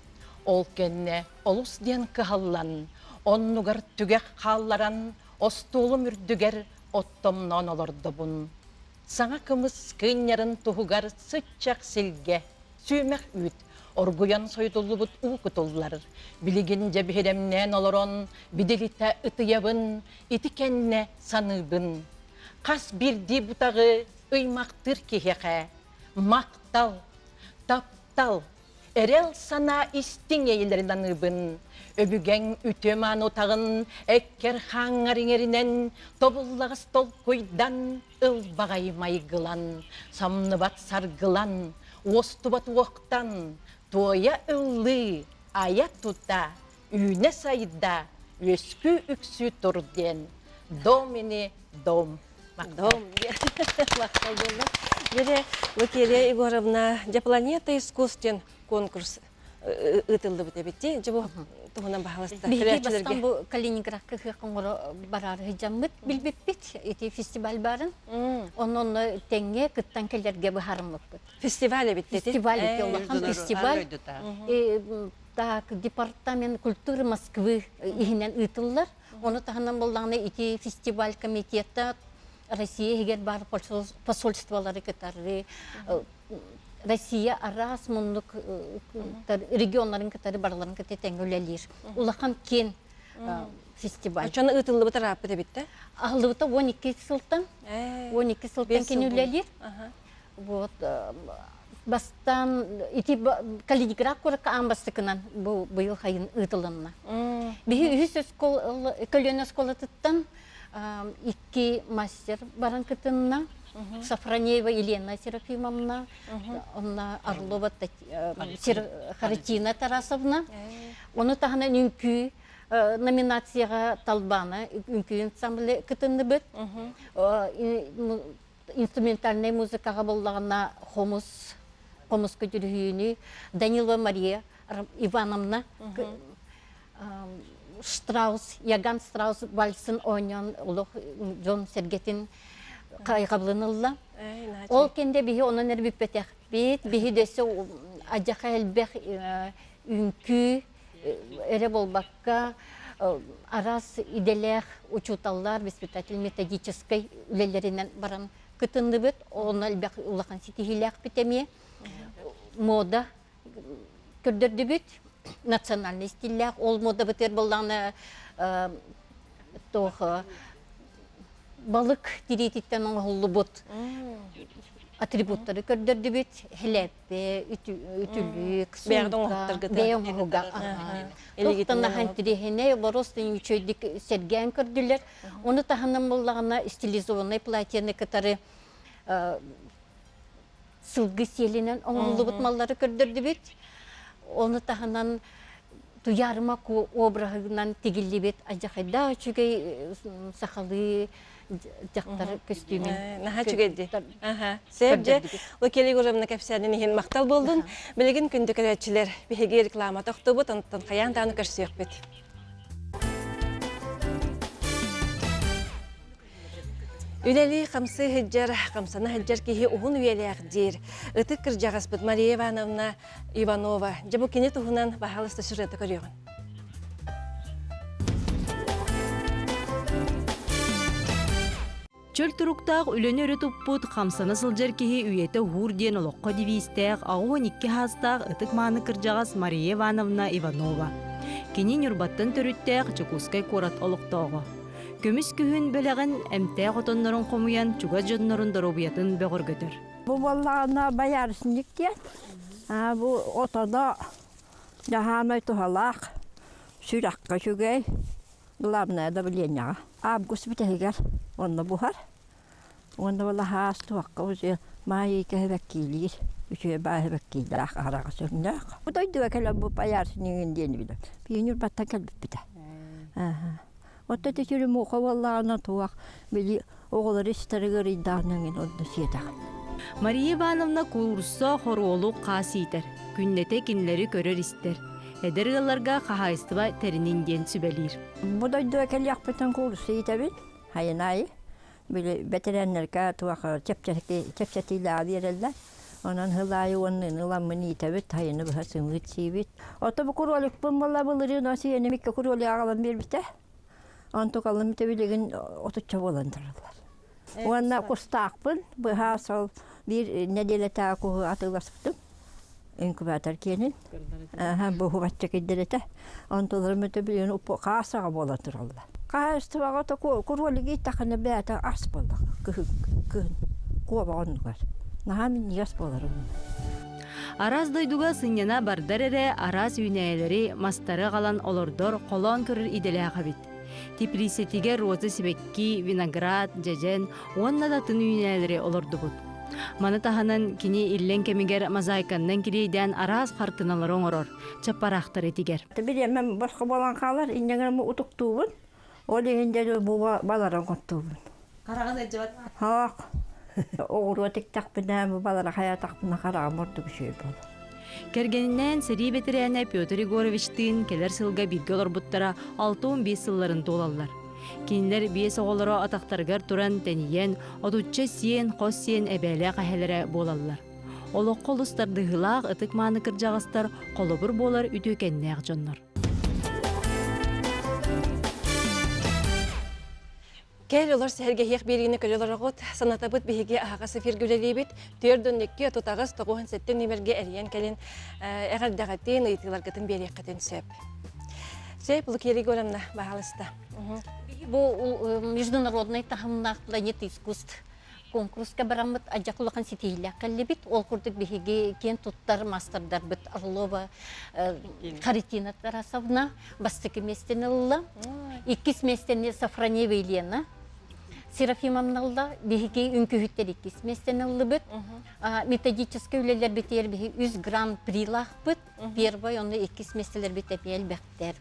Ол кэннэ олус диэн кыһаллан, оннугар түгэх хаалларан, остуолум үрдүгэр оттомноон олордобун. Саҥа кымыс кыынньарын туһугар сыччах силгэ, сүүмэх үүт, оргуйан сойутуллубут уу кутуллар. Билигин дьэ биһирэмнээн олорон, бидилитэ ытыйабын, ити кэннэ саныыбын. Хас биирдии бутаҕы ыймахтыыр киһиэхэ махтал, таптал, Эрэл санаа истиҥ эйэлэрин аныыбын, өбүгэҥ үтүө-мааны утаҕын эккэр-хааҥҥар иҥэринэн, тобуллаҕас толкуйдан, ылбаҕай майгылан, самныбат саргылан, уостубат уохтан, туойа ыллыы, айа-тута, үүнэ-сайда, үөскүү-үксүү тур диэн Домини дом. Дом. Махтал буолла. Били Лукерия Егоровна, дьэ Планета искусств диэн конкурс ыытыллыбыт эбит дии. Дьэ бу туһунан баһаласта. Биһиги бастаан бу Калининградка ыһыах оҥоро бараары сылдьаммыт билбиппит ити фестиваль баарын. Онон тэҥҥэ кыттан кэлэргэ быһаарыммыппыт. Фестиваль эбит Фестиваль ити улахан фестиваль. Так, департамент культуры Москвы иһинэн ыытыллар. Ону таһынан буоллаҕына ити фестиваль комитета. Россия иһигэр баар посольстволары кытары Россия араас муннук регионнарын кытары барыларын кытта тэҥҥэ үлэлиир. Улахан киэн фестиваль. Оччону ыытыллыбыт ырааппыт эбит да? Аһыллыбыта 12 сылтан. 12 сылтан кини үлэлиир. Вот бастаан ити Калининград куоракка аан бастакынан бу быйыл хайын ыытылынна. Биһи үһүс көлүөнэ оскуолатыттан икки мастер баран кытынна. Сафронеева Елена Серафимовна, онна Орлова Харитина Тарасовна. Ону таһынан үҥкүү номинацияҕа Талбана үҥкүү ансамбле кытынныбыт. Инструментальнай музыкаҕа буоллаҕына хомус, хомуска дьүрүһүйүүнү Данилова Мария Ивановна Штраус, Яган Страус вальсын оонньоон олох дьон сэргэтин хайҕабылын ылла. Ол кэннэ биһи онон эрэ бүппэтэхпит. Биһи дөссө адьаха элбэх үҥкүү эрэ буолбакка араас идэлээх учууталлар, воспитатель методическай үлэлэринэн баран кытынныбыт. Онно элбэх улахан ситиһиилээхпит эмиэ. Мода көрдөрдүбүт национальный стиллээх ол модабытыгар буоллаҕына туох балык тириититтэн оҥоһуллубут атрибуттары көрдөрдүбүт хэлээппэ үтүлүк бэйэ оҥоһуга туохтан ахан тириэһинэй олорос үчүгэйдик сэргээн көрдүлэр ону таһынан буоллаҕына стилизованный платьены кытары сылгы сиэлинэн оҥоһуллубут маллары көрдөрдүбүт. Ону таһынан туйаарыма обраһынан тигиллибит алдьархайдаах үчүгэй сахалыы дьахтар көстүүмүн Наһаа үчүгэй дии. Аха. Сөп дьэ. Лукерья Егоровна кэпсээнин иһин махтал буоллун. Билигин күндү көрөөччүлэр, биһиги реклама тохтубут, онтон хайаан даҕаны көрсүөхпүт. Үлэлии хамсыы сылдьар, хамсана сылдьар киһи уһун үйэлээх диир. Ытык кырдьаҕаспыт Мария Ивановна Иванова. Дьэ бу кини туһунан баһаалыста сюжеты көрүөҕүн. Чөл туруктаах үлэни өрө туппут, хамсана сылдьар киһи үйэтэ уһуур диэн олоххо девизтээх 82 саастаах ытык-мааны кырдьаҕас Мария Ивановна Иванова. Кини Ньурбаттан төрүттээх Дьокуускай куорат олохтооҕо. Көмүс күһүн бэлэҕин эмтээх отоннорун хомуйан чугас дьоннорун доруобуйатын бөҕөргөтөр. Бу буоллаҕына боярышник диэн. Бу отоно дьаһаамай туһалаах, сүрэххэ үчүгэй, главное давлениеҕа. Август бүтэһигэр онно буһар. Уонна ол аһаас туохха уже маайыйка хэбэккиилиир, үчүгэй баа хэбэккиилээх аһараҕа сөҥнөөх. Бу дойдуга кэлэн бу боярышнигын диэни билэр. Биһи Ньурбаттан кэлбиппитэ. Оттон ити муха буоллаҕына туох били оҕолору истэригэр ыйдаҕына эҥин онно сиэтэҕин. Мария Ивановна куурусса хоруолу хаас иитэр, күннэтэ кинилэри көрөр-истэр. Эдэр ыалларга хаһаайыстыба тэринин диэн сүбэлиир. Бу дойдуга кэлиэхпитин куурусса иитэбин, хайын аайы. Били бэтэрээннэргэ туох чэпчэтиилээҕи биэрэллэр. Онон сыл аайы уонныны ыламмын иитэбит, хайыны быһа сымыыт сиибит. Ото бу куроликпын буолла былырыын осиэним икки куролик аҕалан биэрбитэ. Онтукалым ити билигин отучча буолан тураллар. Уонна кустаахпын быһа сол биир нэдиэлэтээҕи куһу атыыласпытым. Инкубатор киэнин. Буһубачча кирдэрэтэ. Онтуларым ити билигин хаасаҕа буолан тураллар. Хаһаайыстыбаҕа то куролик ииттэххинэ бэйэтэ ас буолла кыһын кыһын куобах оннугар. Наһаа минньигэс буолар Араас дойдуга сынньана бардар эрэ араас үүнээйилэри, мастары аҕалан олордор, холоон көрөр идэлээх эбит. Теплицэтигэр роза сибэкки, виноград, дьэдьэн уонна да атын үүнээйилэри олордубут. Маны таһынан кини иллэҥ кэмигэр мозаиканнан килиэйдээн араас хартыыналары оҥорор, чаппараахтары тигэр. Бириэмэм босхо буолан хаалар, инньэ утуктуубун. Ол иһин дьэ бу баларын хоттуубун. Хараҕын ыдьыбат. Хоох. Оҕуруо тиктэхпинэ, бу балара хайаатахпына хараҕым ордук үчүгэй буолар. Кэргэнинээн сэрии бэтэрээнэ Петр Егоровичтыын кэлэр сылга бииргэ олорбуттара 65 сылларын туолаллар. Кинилэр биэс оҕолоро атахтарыгар туран тэнийэн, отучча сиэн, хос сиэн эбээлээх эһэлэрэ буолаллар. Олоххо олус тардыһыылаах ытык-мааны кырдьаҕастар холобур буолар үтүөкэннээх дьоннор. Кэл олор сэһэргэһиэх биэриини көрө олороҕут. Санатабыт биһиги аһаҕас эфиргэ үлэлиибит. 412 38 97 нүмергэ эрийэн кэлин эҕэрдэҕитин, ыйытыыларгытын биэриэххитин сөп. Сөп, Лукерья Егоровна, баһаалыста. Бу международный таһымнаах планета искусств конкурска бараммыт адьак улахан ситиһиилээх кэллибит. Ол курдук биһиги киэн туттар мастердарбыт Орлова Харитина Тарасовна бастакы миэстэни ылла. Иккис миэстэни Сафронева Елена Серафимовна ылла. Биһиги үҥкүүһүттэр иккис миэстэни ыллыбыт. Методическай үлэлэрбитигэр биһи үс гран-прилаахпыт. Первый, онно иккис миэстэлэрбит эпиэл бэхтэр.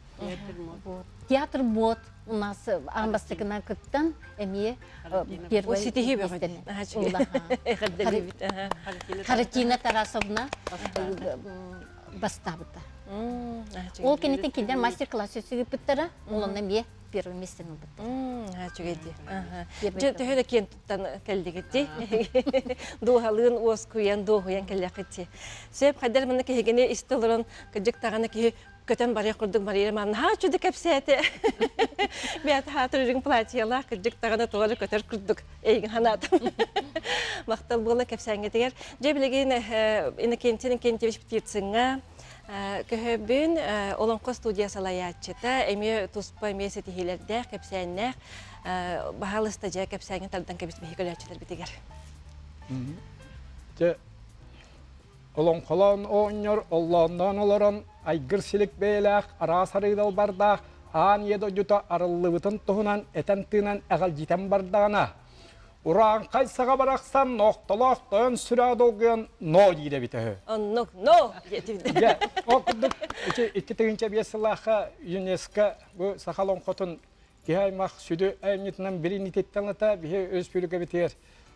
Театр мод у нас аан бастакынан кыттан эмиэ первый ситиһии бөҕө Харатина Тарасовна бастаабыта. Ол кэнниттэн кинилэр мастер-класс өссүгүппүттара, ол онно эмиэ первый местени ылбыттар. Үчүгэй дии. Дьэ, төһө да киэн туттан кэллигит дии. Дууһалыын уоскуйан, дуоһуйан кэллэххит дии. Сөп, хайдах манна киһигини истэ олорон, кырдьык даҕаны киһи көтөн барыах курдук Мария Романовна наһаа үчүгэй кэпсээтэ. Бэйэтэ хаатыр үрүҥ платьелаах кырдьык даҕаны тоҕо эрэ көтөр курдук эйигин санаатым. Махтал буола кэпсээҥҥитигэр. Дьэ билигин Иннокентий Иннокентьевич Птицыҥҥа көһөбүн Олоҥхо студия салайааччыта эмиэ туспа эмиэ ситиһиилэрдээх, кэпсээннээх баһаалыста дьэ кэпсээҥҥин тардан кэбис биһиги көрөөччүлэрбитигэр. Дьэ Олоҥхолоон оҕонньор оллоонноон олорон айгыр силик бэйэлээх араас арыыдалбардаах аан ийэ дойдута арыллыбытын туһунан этэн-тыынан эҕэлдьитэн бардаҕына, урааҥхай саҕа барахсан нохтолоох тойон сүрэҕэ долгуйан ноо диир эбитэ үһү. Оннук ноо диэтибит. Дьэ, ол курдук ити 2005 сыллаахха ЮНЕСКО бу саха олоҥхотун киһи аймах сүдү айымньытынан билиниититтэн ылата биһи өрөспүүбүлүкэбитигэр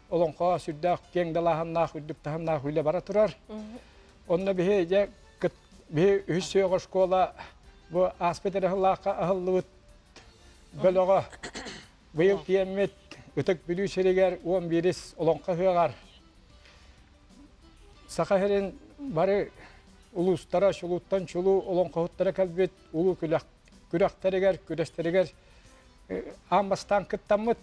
олоҥхо сүрдээх киэҥ далааһыннаах, үрдүк таһымнаах үлэ бара турар. Онно биһи дьэ биһи үһүс сүһүөх оскуола бу ааспыт эрэ сыллаахха аһыллыбыт бөлөҕө быйыл тиэммит Ытык Бүлүү сиригэр 11-ис олоҥхо ыһыаҕар Саха сирин бары улуустара чулууттан чулуу олоҥхоһуттара кэлбит улуу күрэхтэригэр, күрэстэригэр аан бастаан кыттаммыт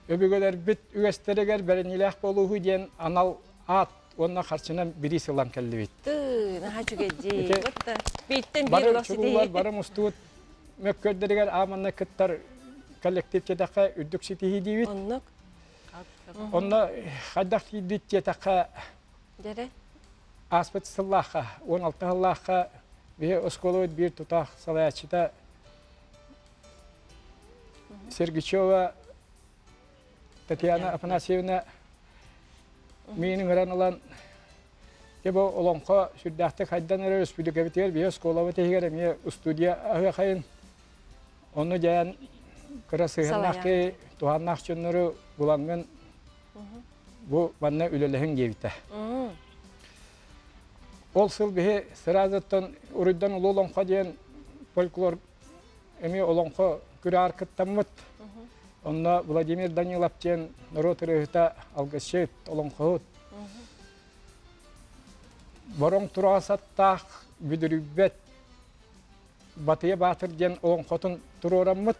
өбүгэлэрбит үгэстэригэр бэриниилээх буолууһу диэн анал аат уонна харчынан бириис ылан кэллибит. Наһаа үчүгэй дии. Бииртэн биир Бары чулуулар бары мустубут мөккүөрдэригэр ааманна кыттар коллектив диэтэххэ үрдүк ситиһии диибит. Оннук. Онно хайдах тиийбит диэтэххэ Дьэрэ. Ааспыт сыллаахха, 16 сыллаахха биһи оскуолабыт биир тутаах салайааччыта Сергичева Татьяна Афанасьевна миин ыҥыран ылан дьэ бу олоҥхо сүрдээхтик хайдан эрэр өрөспүүбүлүкэбитигэр биһи оскуолабыт иһигэр эмиэ студия аһыахайын онно дьээн кыра сыһыаннаах киһи туһааннаах дьоннору булаҥҥын бу манна үлэлэһиҥ диэбитэ. Ол сыл биһи сразуттан уруйдан улуу олоҥхо диэн фольклор эмиэ олоҥхо күрээр кыттаммыт. Онно Владимир Данилов диэн норуот ырыаһыта алгысчыт, олоҥхоһут. Бороҥ тураасаттаах бүдүрүйбэт Батыйа Баатыр диэн олоҥхотун туруораммыт.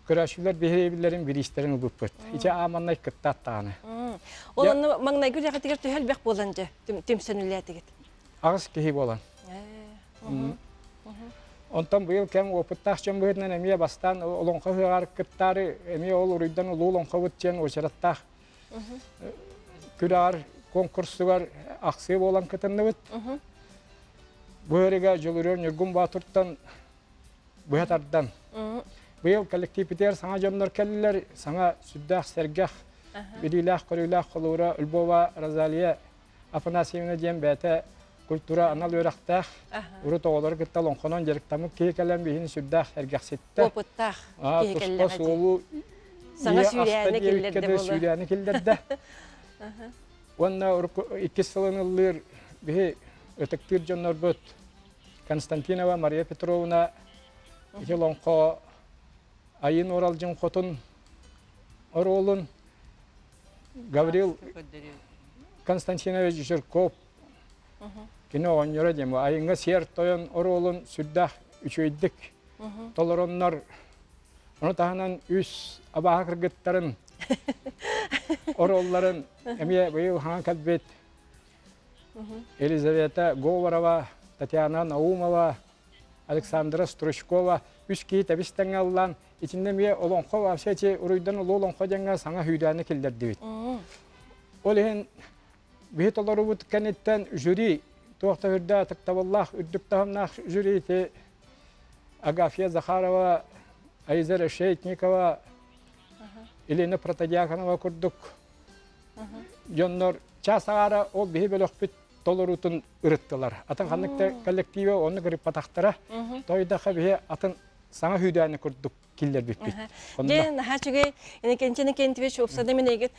Көрөөччүлэр биһирэбиллэрин бириистэрин ылбыппыт. Ити ааманнай кыттаат даҕаны. Ол онно маҥнайгы үлэҕитигэр төһө элбэх буолан дьэ түмсэн үлээтигит? Аҕыс киһи буолан. Онтон быйыл кэм опыттаах дьон быһыытынан эмиэ бастаан олоҥхо ыһыаҕар кыттаары эмиэ ол уруйдан улуу олоҥхобут диэн уочараттаах күрэҕэр конкурсугар ахсыы буолан кытынныбыт. Бу ыарыыга Дьулуруор Ньургун Боотуртан быһа тардан. Быйыл коллективпитигэр саҥа дьоннор кэллилэр, саҥа сүрдээх сэргэх, билиилээх-көрүүлээх холуура Львова Розалия Афанасьевна диэн бэйэтэ культура анал үөрэхтээх, урут оҕолору кытта олоҥхонон дьарыктаммыт киһи кэлэн биһини сүрдээх сэргэхситтэ. Опыттаах киһи Туспа суолу саҥа сүүрээни киллэрдэ сүүрээни киллэрдэ. Уонна иккис сылын ыллыыр биһи ытыктыыр дьоннорбут Константинова Мария Петровна ити олоҥхо Айын Уралдьын хотун оруолун Гаврил Константинович Жирков кини оҕонньоро диэн айыҥҥа сиэр тойон оруолун сүрдээх үчүгэйдик толороннор. Ону таһынан үс абааһы кыргыттарын оруолларын эмиэ быйыл хаҥа кэлбит Елизавета Говорова, Татьяна Наумова, Александра Стручкова үс киһи тэбис тэҥҥэ ыллаан итиннэ эмиэ олоҥхо вообще эти уруйдан улуу олоҥхо диэҥҥэ саҥа сүүрээни киллэрдибит. Ол иһин биһи толорубут кэнниттэн жюри туох да үрдэ ытыктабыллаах үрдүк таһымнаах жюри ити Агафья Захарова, Аиза Решетникова, Елена Протодьяконова курдук дьоннор чаас аҕаара ол биһи бөлөхпүт толоруутун ырыттылар. Атын ханнык да коллективы оннук ырыппатахтара. Тойдоха биһи атын саҥа сүүрээни курдук киллэрбиппит. Дьэ, наһаа үчүгэй. Иннокентий Иннокентьевич уопсайда мин эйигин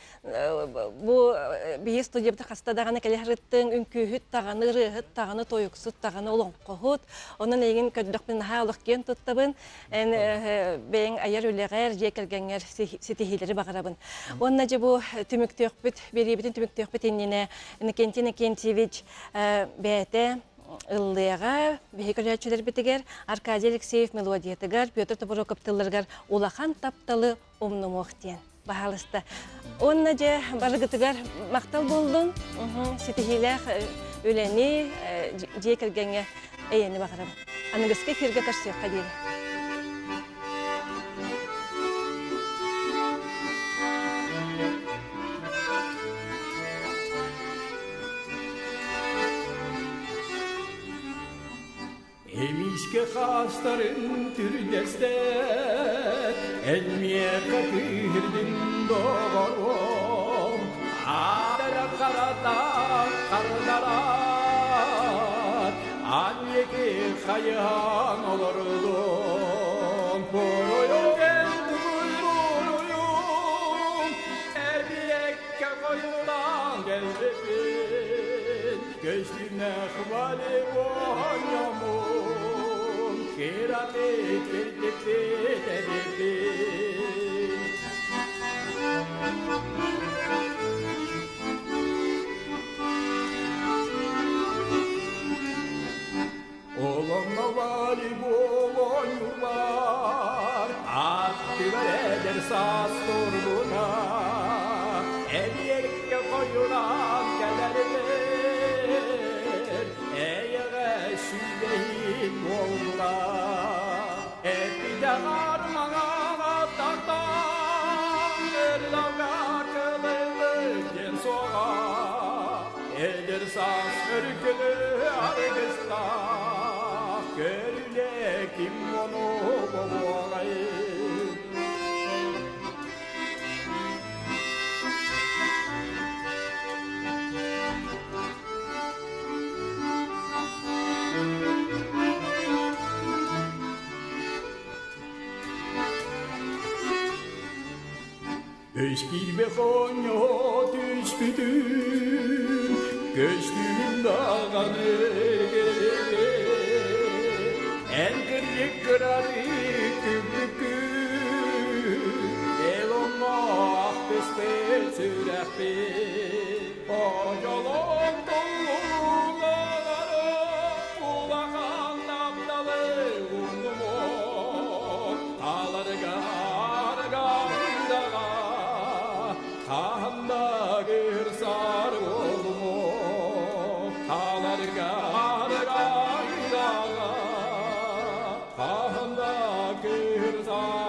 бу биһи студиябыта хаста даҕаны кэлэ сырыттыҥ, үҥкүүһүт даҕаны, ырыаһыт даҕаны, тойуксут даҕаны, олоҥхоһут. Онон эйигин көрдөхпүнэ наһаа олох киэн туттабын. Эн бэйэҥ айар үлэҕэр, дьиэ кэргэҥҥэр ситиһиилэри баҕарабын. Уонна дьэ бу түмүктүөхпүт, биэриибитин түмүктүөхпүт иннинэ Иннокентий Иннокентьевич бэйэтэ ыллыаҕа биһиги көрөөччүлэрбитигэр Аркадий Алексеев мелодиятыгар, Петр Тобуроков тылларыгар улахан тапталы умнумуох диэн. Баһаалыста. Уонна дьэ барыгытыгар махтал буоллун. Ситиһиилээх үлэни, дьиэ кэргэҥҥэ эйэни баҕарабын. Аныгыскы эфиргэ көрсүөххэ диэри. Эмискэ хаастарын түрдэстэр, эн миэхэ кыыһырдыҥ доҕоруом, аатара харата хардарат, Аньеки хайыһан олордум, буруйум кэл буруйум, эбиэккэ хойутаан кэлбиппин, көстүүнэх волейбол кыратык кирдикпит эбиппин. Олонно волейбол оонньуулар, аттыгар эдэр саас турбута, эбиэккэ хойунаан кэлэрбэр, эйэҕэс сүүрэһин буолбута. Эппитэ хармаҥаҕа тахтаан, ырыларга кылыллык диэн суоҕа. Эдэр саас өркөлө аргыстаах, көрүлэ ким ону бобуоҕай? Өс киирбэх оонньоо түспүтүм, көстүүм даҕаны Эн кырдьык кыратык күппүккүн, эл онно ахтыспыт сүрэхпин. Одьолоҥ туллулаҕара улахан тапталы умнумуох, таларга аргамдаҕа хаһан да кырсар буолумуох, таларга аргамдаҕа хаһан да кырсар.